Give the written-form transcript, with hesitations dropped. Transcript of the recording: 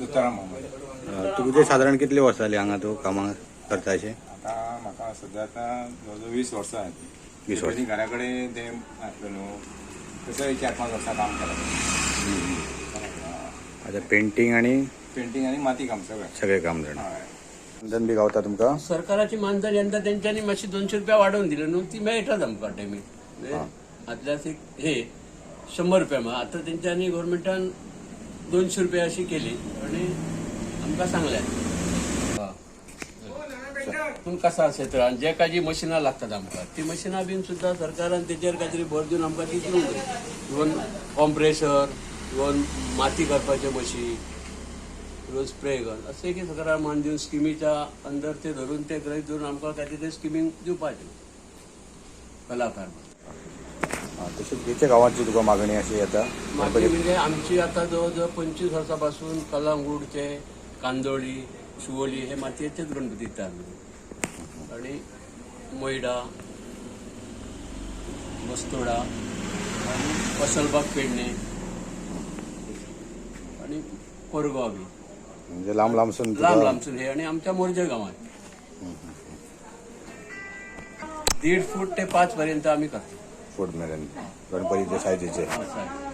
दत्ताराम मोहम्मद. तुजे सादारण कितली वर्सां जाली हांगा तूं कामां करता अशें? आतां म्हाका सद्या आतां जवळ जवळ 20 वर्सां जालीं. 20 वर्सां. पयलीं घरा कडेन तें आसलें न्हू, तसोय 4-5 वर्सां काम केलां. आतां पेंटींग आनी पेंटींग आनी माती काम सगळें. सगळें काम जाणा. हय. मानधन बी गावता तुमकां? सरकाराची मानधन यंदा तेंच्यांनी मातशी 200 रुपया वाडोवन दिले न्हू, ती मेळटात आमकां टायमीक. आदल्याच एक हे 100 रुपया मग आता तेंच्यांनी गव्हर्मेंटान 200 रुपया अशी केली आणि आमकां सांगलें. पूण कसं अशें तर आनी जे काय जी मशिनां लागतात आमकां ती मशिनां बीन सुद्दां सरकारान तेजेर कांयतरी भर दिवन आमकां ती दिवंक जाय. इवन कॉम्प्रेसर, इवन माती करपाचें मशीन, इवन स्प्रे गन, अशें की सरकारान मान दिवन स्किमीच्या अंदर ते धरून ते गृहीत धरून आमकां कांयतरी ते स्किमींक दिवपाचें कलाकार. तशेंच खंयच्या गांवांची तुका मागणी अशी येता? मागणी म्हणजे आमची आता जवळजवळ 25 वर्सां पासून कलंगूटचे, कांदोळी, शिवोली हे मातयेचेच गणपती दिता आमी. आणि मोयडा, मस्तोडा आणि कसलबाग, पेडणे आणि कोरगांव बी. म्हणजे लांब लांबसून तुका- लांब लांबसून हे. आणि आमच्या मोरजे गावात 1.5 फूट ते 5 पर्यंत आम्ही करतो. फूट मेरेन गणपतीचे सायजीचे. असं आहे.